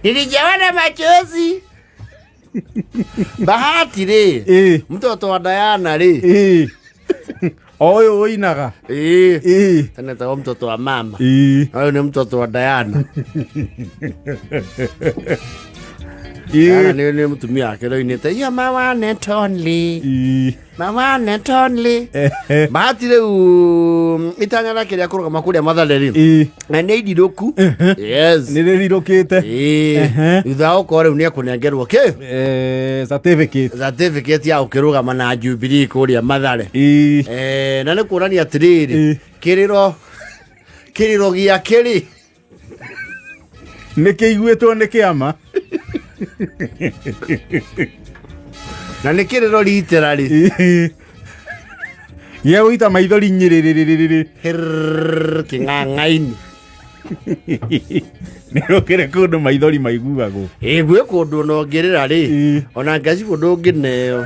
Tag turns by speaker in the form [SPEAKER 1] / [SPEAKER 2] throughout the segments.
[SPEAKER 1] Nilijawa na machozi. Bahati rĩ, mtoto wa Diana rĩ.
[SPEAKER 2] O ũyũ ũinaga.
[SPEAKER 1] Ĩĩ. Tene etagwo mtoto wa mama. Ũyũ nĩ mtoto wa Diana. Diana nĩ mũtumia wake ũroinĩte "You are my one and only. My one and only." Bahati rĩu itanya rĩake rĩa kũrũgama kũrĩa Mathare rĩ na nĩ irirũku. Yes.
[SPEAKER 2] Nĩ rĩrirũkĩte.
[SPEAKER 1] Ĩĩ. Thutha wa gũkorwo rĩu nĩ ekũnengerwo kĩ?
[SPEAKER 2] Certificate.
[SPEAKER 1] Certificate ya gũkĩrũgama na Jubilee kũrĩa Mathare. Na nĩ kuonania atĩrĩrĩ, kĩrĩro gĩake rĩ
[SPEAKER 2] Nĩ kĩiguĩtwo nĩ kĩama.
[SPEAKER 1] Na nĩ kĩrĩro literally.
[SPEAKER 2] Gĩa gũita maithori nyĩrĩrĩrĩrĩrĩ.
[SPEAKER 1] Hĩrrrr, kĩng'ang'ainĩ.
[SPEAKER 2] Nĩ gũkĩrĩ kũndũ maithori maiguagwo.
[SPEAKER 1] Ĩ, gwĩ kũndũ ona ũngĩrĩra rĩ, ona ngacibũ ndũngĩneo.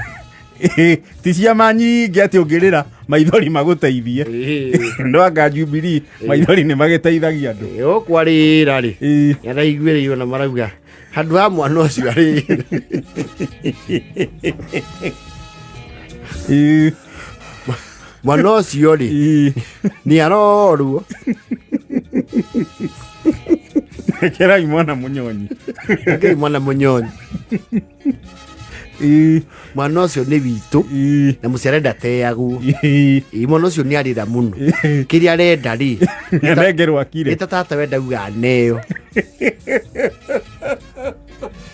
[SPEAKER 2] Ti ciama nyingĩ atĩ ũngĩrĩra maithori magũteithie. No anga Jubilee maithori nĩ magĩteithagia andũ.
[SPEAKER 1] Gũkũ arĩra rĩ, nĩaraiguĩrĩirwo na marauga handũ ha mwana ũcio arĩra. Mwana ũcio rĩ, nĩ arorwo.
[SPEAKER 2] Rekerai mwana mũnyonyi.
[SPEAKER 1] Rekerai mwana mũnyonyi. Mwana ũcio nĩ witũ na mũciari ndateagwo. Mwana ũcio nĩ arĩra mũno. Kĩrĩa arenda rĩ,
[SPEAKER 2] Nĩanengerwo akire.
[SPEAKER 1] nĩ ta tata we ndauga aneo.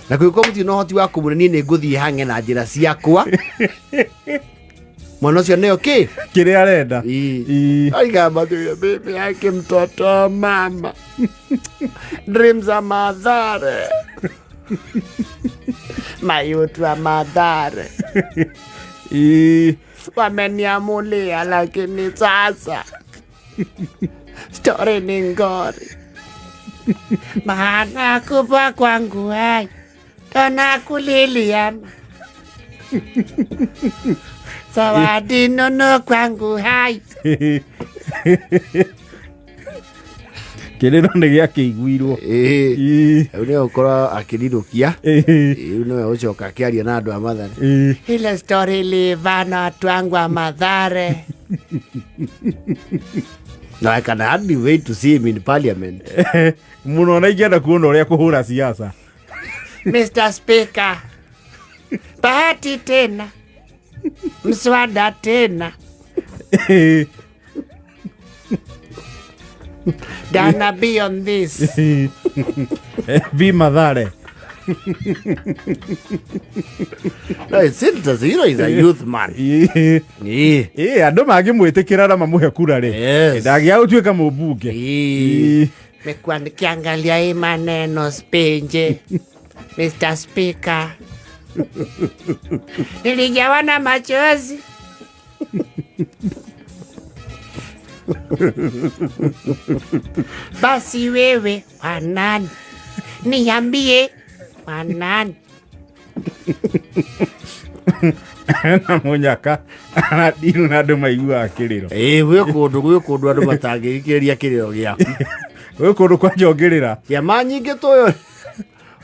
[SPEAKER 1] Na kũngĩkorwo mũtirĩ na ũhoti wa kũmũne, niĩ nĩ ngũthiĩ hange na njĩra ciakwa. Mwana ũcio neo kĩ?
[SPEAKER 2] Kĩrĩa arenda.
[SPEAKER 1] Aigamba bibi yake mtoto wa mama. Dreams are Mathare. Mayutu wa Mathare. Wameniamulia lakini sasa story ni ngori. Maana kufa kwangu hai tonakuliliana. Zawadi nono kwangu hai.
[SPEAKER 2] Kĩrĩro nĩ gĩakĩiguirwo.
[SPEAKER 1] Rĩu nĩwe ũkorwo akĩrirũkia. Rĩu nĩwe ũcoka akĩaria na andũ a Mathare. Ile story ilivana watu wangu wa Mathare. No, I can hardly wait to see him in parliament.
[SPEAKER 2] Mũno na ingĩenda kuona ũrĩa kũhũra siasa.
[SPEAKER 1] Mr. Speaker, Bahati tena, mswada tena. Dana be on this.
[SPEAKER 2] Be Mathare.
[SPEAKER 1] No, it's interesting. You know, he's a youth man.
[SPEAKER 2] Ĩ, andũ mangĩmwĩtĩkĩra na mamũhe kura rĩ, ndangĩaga gũtuĩka mũmbunge.
[SPEAKER 1] Mekuwa nikiangalia hii maneno spinje. Mr. Speaker. Nilijawa na machozi. Basi wewe wanani? Niambie wanani?
[SPEAKER 2] Na mũnyaka aradiru na andũ maiguaga kĩrĩro.
[SPEAKER 1] Ĩ, gwĩ kũndũ andũ matangĩthikĩrĩria kĩrĩro gĩaku.
[SPEAKER 2] Gwĩ kũndũ kwanja ũngĩrĩra.
[SPEAKER 1] Kĩama nyingĩ tũyo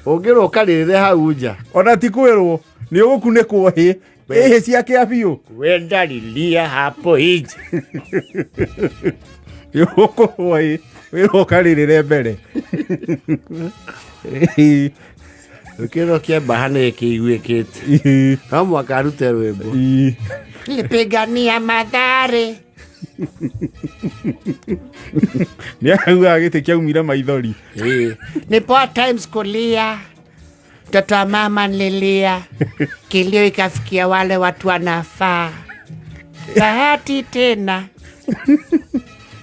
[SPEAKER 1] ũngĩrwo ũkarĩrĩre hau nja.
[SPEAKER 2] Ona ti kwĩrwo nĩ ũgũkunĩkwo hĩ ĩhĩ ciakĩa biũ.
[SPEAKER 1] Wendariria hapo nje.
[SPEAKER 2] Nĩ ũgũkũrwo hĩ wĩrwo ũkarĩrĩre mbere.
[SPEAKER 1] Kĩrĩro kĩa mbaha nĩ kĩiguĩkĩte. No mũhaka arute rwĩmbo. Nilipigania Mathare.
[SPEAKER 2] Nĩ augaga gĩtĩ kĩaumire maithori.
[SPEAKER 1] Ni poor times kulia. Mtoto wa mama nililia. Kilio ikafikia wale watu wanafaa. Bahati tena.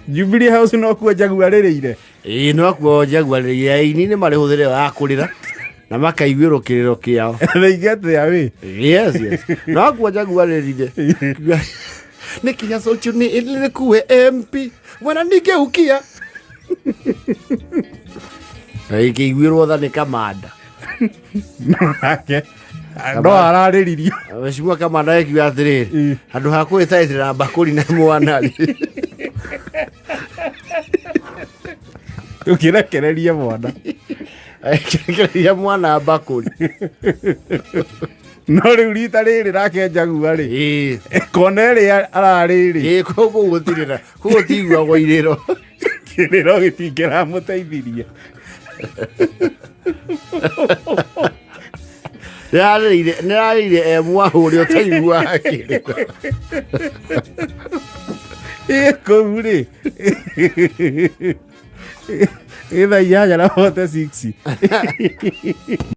[SPEAKER 2] Jubilee House no kuo Jaguar rĩrĩire.
[SPEAKER 1] Ĩĩ, no kuo Jaguar rĩrĩire. Aini nĩ marĩ hũthĩre wa kũrĩra na makaiguĩrwo kĩrĩro kĩao.
[SPEAKER 2] They get their way.
[SPEAKER 1] Yes. No kuo Jaguar rĩrĩire. Nĩkinya Sochuni ili nikuwe MP. Wananigeukia. Na ikĩiguĩrwo tha nĩ kamanda.
[SPEAKER 2] Nake no ararĩririo.
[SPEAKER 1] Mheshimiwa kamanda ekiuga atĩrĩrĩ, handũ ha kwĩtaĩtĩra mbakũri na mwana rĩ.
[SPEAKER 2] Ũkĩrekererie mwana.
[SPEAKER 1] Agĩkĩrekereria mwana mbakũri.
[SPEAKER 2] No rĩu rita rĩrĩ rake Njagua rĩ, kona ĩrĩa ararĩ rĩ,
[SPEAKER 1] Ĩĩ, kũu gũtirĩ na kũu gũtiguagwo irĩro.
[SPEAKER 2] Kĩrĩro gĩtingĩramũteithirie.
[SPEAKER 1] Nĩrarĩire e mwahũ ũrĩa ũtaiguaga kĩrĩro.
[SPEAKER 2] Ĩ kũu rĩ, ĩ thaa 8:46.